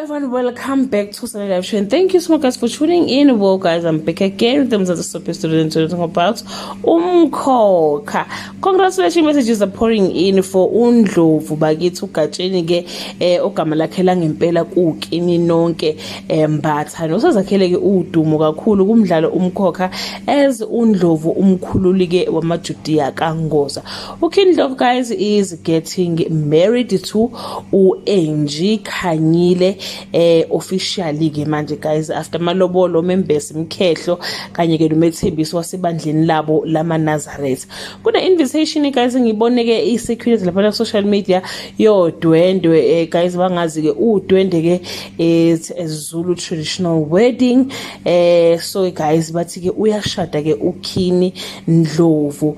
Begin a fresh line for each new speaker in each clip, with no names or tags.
Everyone, welcome back to Sunday Live Show and thank you so much, guys, for tuning in. Well guys, I'm back again with them as a soap student talking about Umkhokha. Congratulations messages are pouring in for uNdlovu bakithi, uGatsheni ke, ogama lakhe langempela kuKini nonke Mbatha, nosazakhele ke udumo kakhulu kumdlalo Umkhokha as uNdlovu, umkhululi ke wamaJudiya kaNgoza. UKing Ndlovu, guys, is getting married to uAngie Khanyile officially ke manje, guys, after malobolo, members, imkhehlo kanye ke nomethembiso wasebandleni labo lamaNazareth. Kune invitation, guys, ngibone ke i-security lapha ku social media yodwendwe. Guys, bangazi ke udwende ke is a Zulu traditional wedding. So guys, bathi ke uyashada ke uKini Ndlovu.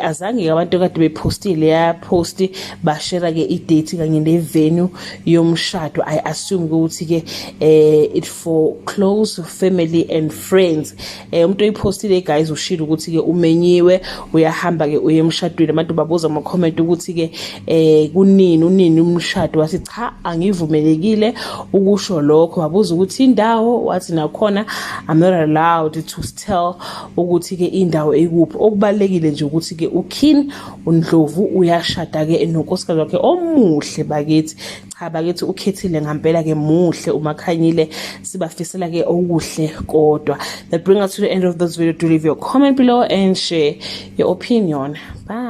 Azange ke abantu kade bepostile ya post bashare ke i-date kanye ne-venue yomshado. I assume ukuthi ke it for close family and friends. Umuntu oyipostile, guys, ushilo ukuthi ke umenyiwe, uyahamba ke uye emshadweni. Abantu babuza ama comment ukuthi ke kunini, unini umshado, wathi cha, angivumelekile ukusho lokho. Wabuza ukuthi indawo, wathi nakhona I'm not allowed to tell ukuthi ke indawo ekuphi. Okubalekile nje ukuthi ke uKing uNdlovu uyashada ke nonkosikazi wakhe omuhle bakithi. Cha bakithi, ukhethile ngempela ke, muhle uMakhanyile, sibafisela ke okuhle kodwa. That bring us to the end of this video. Do leave your comment below and share your opinion. Bye.